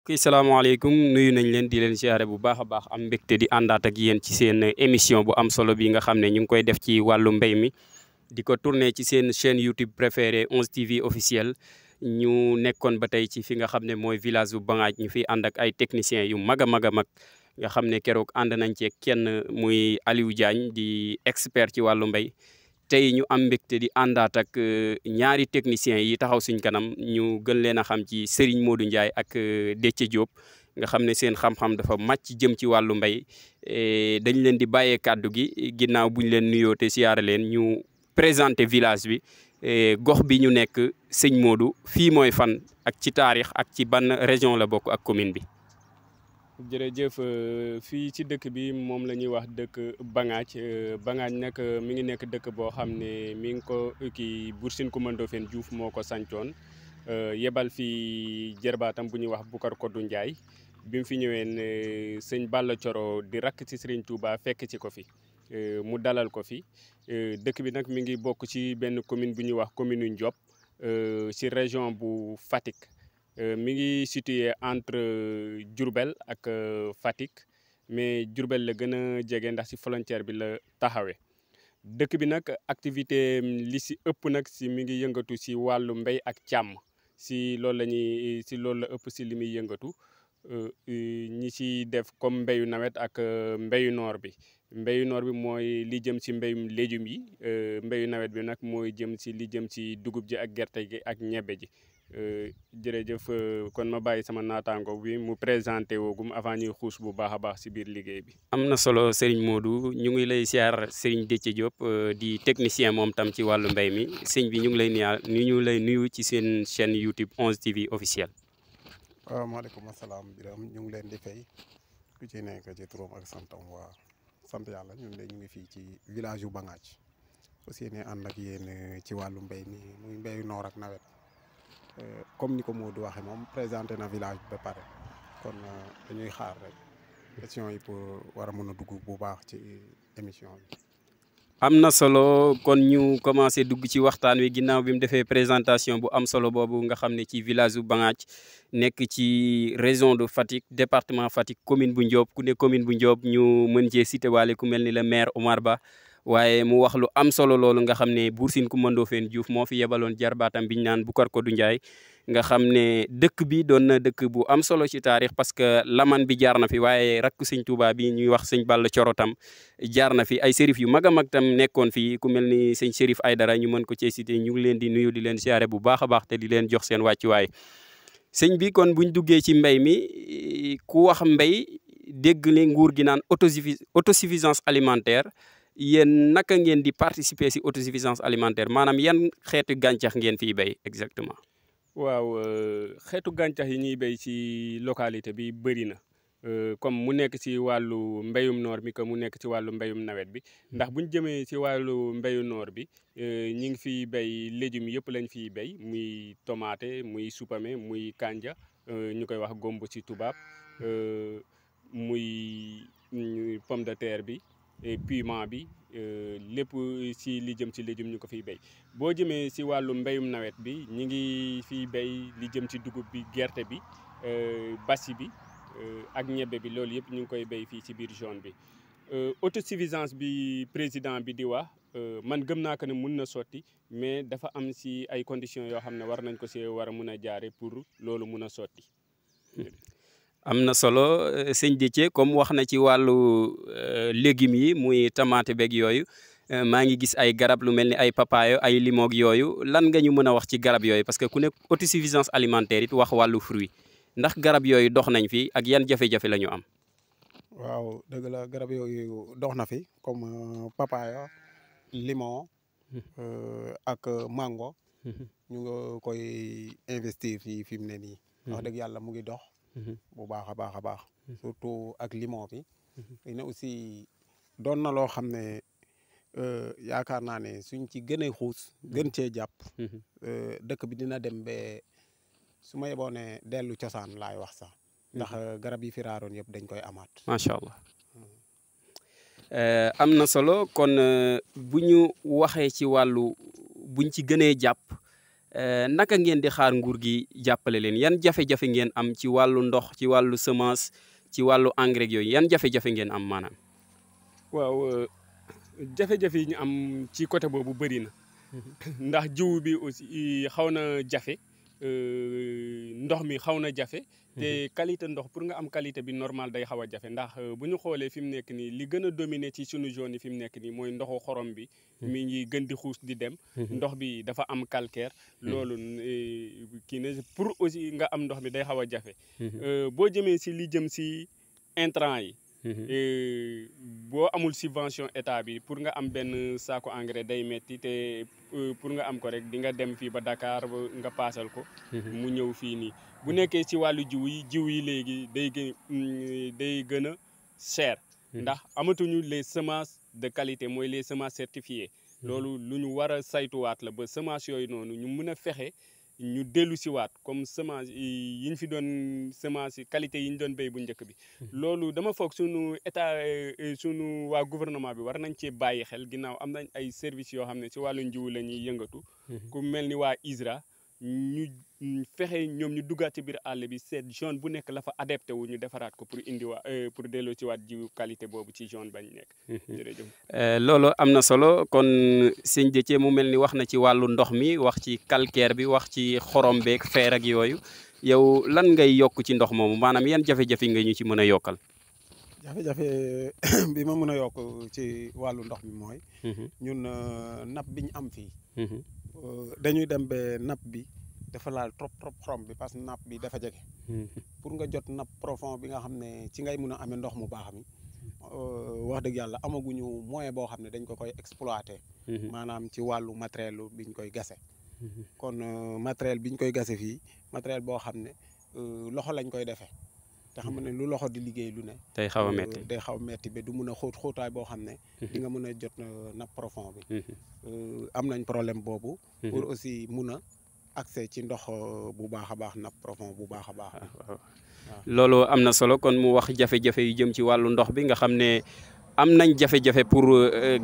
mbokk yi salaamaaleykum nuyu nañ leen di leen siyaare bu baax a baax am mbégte di àndaat ak yéen ci seen émission bu am solo bi nga xam ne ñu ngi koy def ci wàllu mbéy mi di ko tourner ci seen chaîne YouTube préférée 11TV officiel ñu nekkoon ba tey ci fi nga xam ne mooy village bu Bangadj ñu fi ànd ak ay techniciens yu mag a mag a mag nga xam ne keroog ànd nañ ci kenn muy Aliou Diagne di expert ci wàllu mbéy tey ñu am mbégte di àndaat ak ñaari techniciens yi taxaw suñ kanam ñu gën leen a xam ci Serigne Modou Ndiaye ak Déthié Diop nga xam ne seen xam-xam dafa màcc jëm ci wàllu mbéy dañ leen di bàyyee kàddu gi ginnaaw buñ leen nuyoo te siyaare leen ñu présenté village bi gox bi ñu nekk sëñ Modou fii mooy fan ak ci taarix ak ci ban région la bokk ak commune bi. jërëjëf fii ci dëkk bi moom la ñuy wax dëkk Bangadj Bangadj nag mi ngi nekk dëkk boo xam ne mi ngi ko kii Buur Sine Coumba Ndoffène Diouf moo ko sancoon yebal fi jërbaatam bu ñuy wax Boucar Kodou Ndiaye bi mu fi ñëwee ne sëñ Balla Coro di rakk ci Serigne Touba fekk ci ko fi mu dalal ko fi dëkk bi nag mi ngi bokk ci benn commune bu ñuy wax commune Ndiop ci région bu Fatick. mi ngi situé entre Diourbel ak Fatick mais Diourbel la gën a jege ndax ci frontière bi la taxawee dëkk bi nag activité li ci ëpp nag ci mi ngi yëngatu ci wàllu mbéy ak càmm ci loolu la ëpp ci li muy yëngatu ñi ci def comme mbéyu nawet ak mbéyu noor bi mbéyu noor bi mooy li jëm ci mbéyum légumes yi mbéyu nawet bi nag mooy jëm ci li jëm ci dugub ji ak gerte gi ak ñebbe ji jërëjëf kon ma bàyyi sama naataango bi mu présenté woogum avant ñuy xuus bu baax a baax ci biir liggéey bi. am na solo Serigne Modou ñu ngi lay siyaar Serigne Déthié Diop di technicien moom tam ci wàllu mbéy mi sëñ bi ñu ngi lay nuyu ci seen chaîne YouTube 11TV officiel. waaw maaleykum salaam Birame ñu ngi leen di fay ku ci nekk ci turam ak santam waa sant yàlla ñun de ñu ngi fii ci village yu Bangadj aussi ne ànd ak yéen ci wàllu mbéy mi muy mbéyu noor ak nawet. comme ni ko Modou waxee moom présenté na village bi ba pare kon dañuy xaar rek question yi pour war a mën a dugg bu baax ci émission bi. am na solo kon ñu commencé dugg ci waxtaan wi ginnaaw bi mu defee présentation bu am solo boobu nga xam ne ci village bu Bangadj nekk ci région de Fatick département Fatick commune bu Ndiop ku ne commune bu Ndiop ñu mën cee cité waale ku mel ni le maire Omar Ba. waaye mu wax lu am solo loolu nga xam ne Buur Sine Coumba Ndoffène Diouf moo fi yebaloon jarbaatam bi ñu naan Boucar Kodou Ndiaye nga xam ne dëkk bi doon na dëkk bu am solo ci taarix parce que laman bi jaar na fi waaye rakk sëñ Touba bi ñuy wax sëñ Balla Coro tam jaar na fi ay sérif yu mag a mag tam nekkoon fii ku mel ni sëñ Chérif Aïdara ñu mën ko cee cité ñu ngi leen di nuyu di leen siyaare bu baax a baax te di leen jox seen wàccuwaay sëñ bi kon buñ duggee ci mbéy mi ku wax mbéy dégg ne nguur gi naan autosuffisance alimentaire yéen naka ngeen di participer ci autosuffisance alimentaire maanaam yan xeetu gàncax ngeen fiy béy exactement. waaw xeetu gàncax yi ñuy béy ci localité bi bëri na comme mu nekk ci wàllu mbéyum noor bi que mu nekk ci wàllu mbéyum nawet bi ndax bu ñu jëmee ci wàllu mbéyu noor bi ñi ngi fiy béy légumes yëpp lañ fiy béy muy tomate muy supame muy kanja ñu koy wax gombo ci tubaab muy pomme de terre bi. piment bi lépp ci li jëm ci légume ñu ko fiy béy boo jëmee ci wàllu mbéyum nawet bi ñi ngi fiy béy li jëm ci dugub bi gerte bi basi bi ak ñebbe bi loolu yëpp ñu ngi koy béy fii ci biir zone bi autosuffisance bi président bi di wax man gëm naa ko ne mun na sotti mais dafa am ci ay conditions yoo xam ne war nañ ko ci war a mun a jaare pour loolu mun a sotti. am na solo sëñ Déthié comme wax na ci wàllu légumes yi muy tomate beeg yooyu maa ngi gis ay garab lu mel ni ay papayo ay limoog yooyu lan nga ñu mën a wax ci garab yooyu parce que ku nekk autosuffisance alimentaire it wax wàllu fruit ndax garab yooyu dox nañ fi ak yan jafe-jafe la ñu am. waaw dëgg la garab yooyu dox na fi comme papaya limon ak mango. ñu nga koy investir fii fi mu ne nii. wax dëgg yàlla mu ngi dox. bu baax a baax a baax. surtout ak limon bi. ne aussi doon na loo xam ne yaakaar naa ne suñ ci gën a xuus gën cee jàpp. dëkk bi dina dem ba su ma yeboo ne dellu cosaan laay wax sax. ndax garab yi fi raaroon yëpp dañ koy amaat. macha allah am na solo kon bu ñu waxee ci wàllu buñ ci gënee jàpp naka ngeen di xaar nguur gi jàppale leen yan jafe-jafe ngeen am ci wàllu ndox ci wàllu semence ci wàllu engrais yooyu yan jafe-jafe ngeen am maanaam. waaw jafe-jafe yi ñu am ci côté boobu bëri na ndax jiw bi aussi xaw na jafe ndox mi xaw na jafe te qualité ndox pour nga am qualité bi normal day xaw a jafe ndax bu ñu xoolee fi mu nekk nii li gën a dominer ci sunu zone yi fi mu nekk nii mooy ndoxu xorom bi mi ngi gën di xuus di dem ndox bi dafa am calcaire loolu kii ne pour aussi nga am ndox mi day xaw a jafe boo jëmee si li jëm si intrant yi boo amul subvention état bi pour nga am benn saako engrais day metti te pour nga am ko rek di nga dem fii ba Dakar nga paasal ko mu ñëw fii nii bu nekkee ci wàllu jiw yi léegi day gën a cher ndax amatuñu les semences de qualité mooy les semences certifiées loolu lu ñu war a saytuwaat la ba semence yooyu noonu ñu mën a fexe ñu dellu siwaat comme semence yi ñu fi doon semence qualité yi ñu doon béy bu njëkk bi loolu dama foog sunu état sunu waa gouvernement bi war nañ cee bàyyi xel ginnaaw am nañ ay services yoo xam ne si wàllu njiw la ñuy yëngatu ku mel ni waa ISRA ñu fexe ñoom ñu duggaat ci biir àll bi seet zone bu nekk la fa adapté wu ñu defaraat ko pour indi waa pour delloo ci waat jiwu qualité boobu ci zone bañ nekk. jërëjëf loolu am na solo kon sëñ Déthié mu mel ni wax na ci wàllu ndox mi wax ci calcaire bi wax ci xorom beeg feer ak yooyu yow lan ngay yokk ci ndox moomu maanaam yan jafe-jafe nga ñu ci mën a yokkal. jafe-jafe bi ma mën a yokk ci wàllu ndox mi mooy. ñun napp bi ñu am fii. dañuy dem ba napp bi dafa laal trop xorom bi parce que napp bi dafa jege. pour nga jot napp profond bi nga xam ne ci ngay mun a amee ndox mu baax mi wax dëgg yàlla amaguñu moyen boo xam ne dañ ko koy exploiter. maanaam ci wàllu matériel biñ koy gase. kon matériel biñ koy gase fii matériel boo xam ne loxo lañ koy defee. te xam ne lu loxo di liggéey lu ne. day xaw a metti day xaw a metti ba du mun a xóotaay boo xam ne. di nga mën a jot napp profond bi. am nañ problème boobu. pour aussi mun a accès ci ndox bu baax a baax napp profond bu baax a baax. loolu am na solo kon mu wax jafe-jafe yu jëm ci wàllu ndox bi nga xam ne am nañ jafe-jafe pour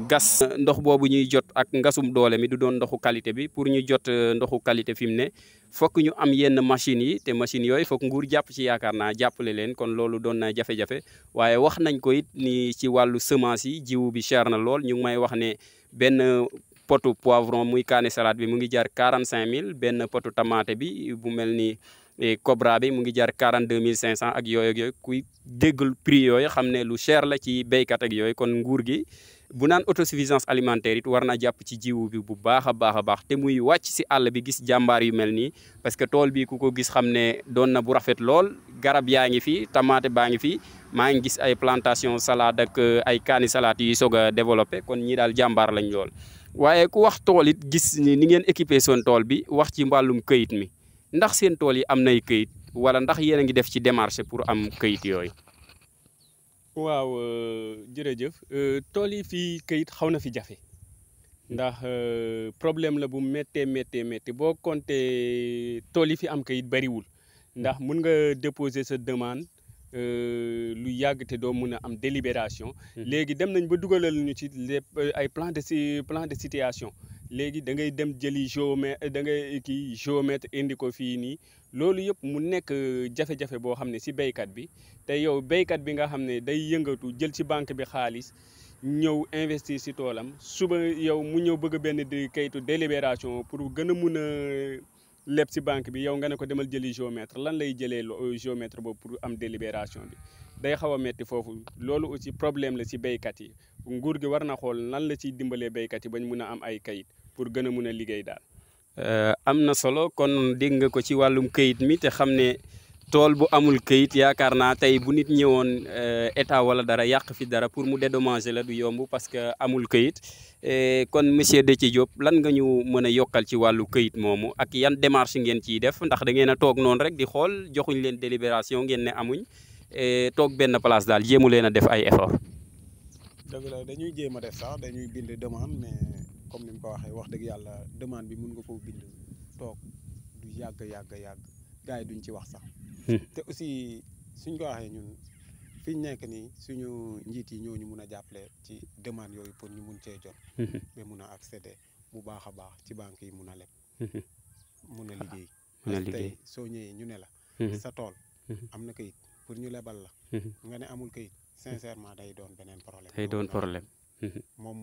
gas ndox boobu ñuy jot ak ngasum doole mi du doon ndoxu qualité bi pour ñu jot ndoxu qualité fi mu ne fokk ñu am yenn machines yi te machines yooyu fokk nguur jàpp ci yaakaar naa jàppale leen kon loolu doon na jafe-jafe waaye wax nañ ko it ni ci wàllu semence yi jiwu bi cher na lool ñu ngi may wax ne benn potu poivron muy kaani salade bi mu ngi jar 45000 benn potu tomate bi bu mel ni Cobra bi mu ngi jar 42500 ak yooyu kuy déggul prix yooyu xam ne lu cher la ci béykat ak yooyu kon nguur gi bu naan autosuffisance alimentaire it war na jàpp ci jiwu bi bu baax a baax te muy wàcc si àll bi gis jàmbaar yu mel nii parce que tool bi ku ko gis xam ne doon na bu rafet lool garab yaa ngi fi tomate baa ngi fi maa ngi gis ay plantation salade ak ay kaani salade yuy soog a développé kon ñi daal jàmbaar lañ lool waaye ku wax tool it gis ni ngeen équipé seen tool bi wax ci mbàllum këyit mi ndax seen tool yi am nay këyit wala ndax yéen a ngi def ci démarche pour am këyit yooyu. waaw jërëjëf tool yi fii këyit xaw na fi jafe ndax problème la bu méttee boo compté tool yi fi am këyit bariwul ndax mun nga déposer sa demande lu yàgg te doo mun a am délibération. léegi dem nañ ba dugalal ñu ci ay plan de situation. léegi da ngay dem jëli géomètre indi ko fii nii loolu yëpp mu nekk jafe-jafe boo xam ne si béykat bi te yow béykat bi nga xam ne day yëngatu jël ci banque bi xaalis ñëw investir si toolam suba yow mu ñëw bëgg benn kayitu délibération pour gën a mun a leb si banque bi yow nga ne ko demal jëli géomètre lan lay jëlee géomètre boobu pour am délibération bi day xaw a metti foofu loolu aussi problème la si béykat yi nguur gi war na xool nan la ciy dimbalee béykat yi bañ mun a am ay kayit pour gën a mun a liggéey daal. am na solo kon dégg nga ko ci wàllum kayit mi te xam ne tool bu amul kayit yaakaar naa tey bu nit ñëwoon état wala dara yàq fi dara pour mu dédommager la du yomb parce que amul kayit kon monsieur Déthié Diop lan nga ñu mën a yokkal ci wàllu kayit moomu ak yan démarche ngeen ciy def ndax da ngeen a toog noonu rek di xool joxuñ leen délibération ngeen ne amuñ toog benn place daal jéemu leen a def ay effort. dëgg la dañuy jéem a def sax dañuy bind demande mais comme ni mu ko waxee wax dëgg yàlla demande bi mun nga koo bind toog du yàgg gars yi duñ ci wax sax. te aussi suñ ko waxee ñun fi ñu nekk nii suñu njiit yi ñoo ñu mun a jàppale ci demande yooyu pour ñu mun cee jot. ba mun a accéder bu baax a baax ci banque yi mun a leb. mun a liggéey. mun a parce que liggéey tey soo ñëwee ñu ne la. sa tool am na kayit pour ñu lebal la. nga ne amul kayit sincèrement day doon beneen problème. day doon problème. moom